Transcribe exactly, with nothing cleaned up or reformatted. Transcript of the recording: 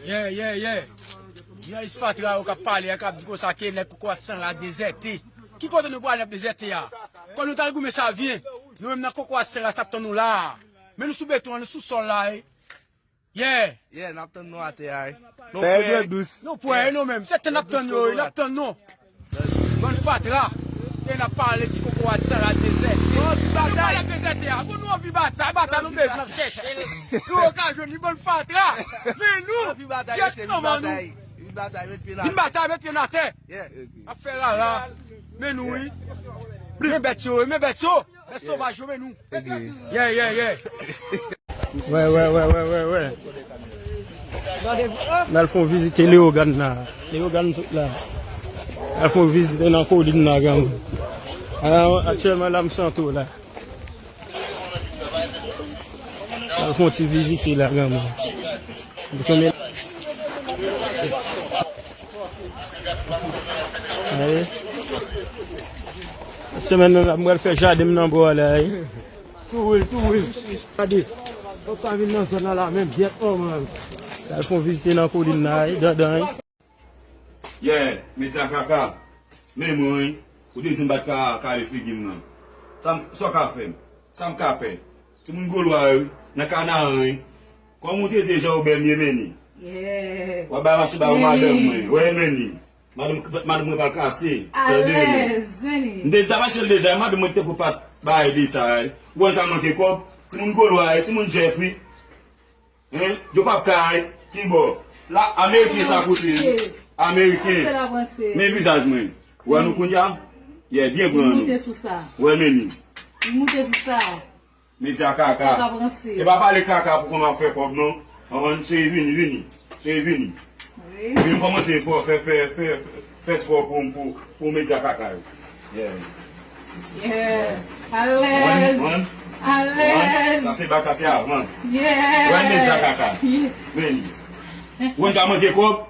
Yeah, yeah, yeah. Jounalis fatra yo k ap pale a, k ap di konsa ke nèg Kokorat San la dezète. Ki kote nou prale n ap dezète a? Kòm nou t al goumen Savyen, nou menm nan Kokorat San la, s t ap tann nou la a. Men nou sou beton an, nou sou sòl la, e. Yeah. Yeah, n ap tann nou atè a, e. Nou prè, nou prè, nou menm. Se tan n ap tann yo, e, n ap tann nou. Bann fatra. E n ap pale ti Kokorat San la dezète. Nou anvi batay. Nou pa dezète a. Bon, nou anvi batay. Batay nou bezwen, n ap chèche l. Nou ka jwenn li, bann fatra. Men nou, anvi batay, mesye, vin batay. Vin batay, met pye n atè. Vin batay, met pye n atè. Yeah. Ap fè rara. Men nou, wi. Men bèt yo, men bèt yo. Bèt sovaj yo, men nou. Yeah, yeah, yeah. Wè, wè, wè, wè, wè, wè. N al fè yon vizite Leyogàn la. Leyogàn sot la. N al fè yon vizite nan kolin la, granmoun. A, aktyèlman la, m Santo la. N al fè yon ti vizite la, granmoun. M konnen. Semèn nan, m pral fè jaden m nan bò a la, wi. Tou wi, tou wi. Gade, fòk pa vin nan zòn nan la menm, gyèt, oh, man. Al fè yon vizite nan kolin nan, wi, dandan, wi. Yeah, medya kaka. Men mwen, wi. Ou te di m pa t ka kale figi m nan. Sa m, sa w ka fè m? Sa m ka pè? Timoun Golwa yo, nan Kanaran, wi. Kòm ou te di Jean Robert m ye, men ni. Yeah. W ap bay mache ba yon madanm mwen. Wè, men ni. Madanm, madanm mwen pral kase. Tande, men ni. Alèz, men ni. M te ta mache l deja, madanm mwen te kou pa t bay de sa, wi. Ou wè l ka manke kòb. Timoun Golwa, wi. Timoun Jeff, wi. Hein? Yo p ap kay, ki bò? La, ameriken sa koute, wi. Ameriken. Men vizaj mwen. Wè nou kounye a? Yeah, byen pran nou. Moute sou sa. Wè men ni. Moute sou sa. Medya kaka. Sa k ap ranse. E pa pale kaka pou konn w ap fè kòb, non. Ann, cheri, vini, vini. Cheri, vini. Wi. Vini, kòmanse fò, fè, fè, fè, fè spò pou, pou, pou medya kaka yo. Yeah. Yeah. Alèz. One, one. Alèz. One. Sa se bak, sa se avan. Yeah. Wè medya kaka. Yeah. Men. Ou konn ka manje kòb?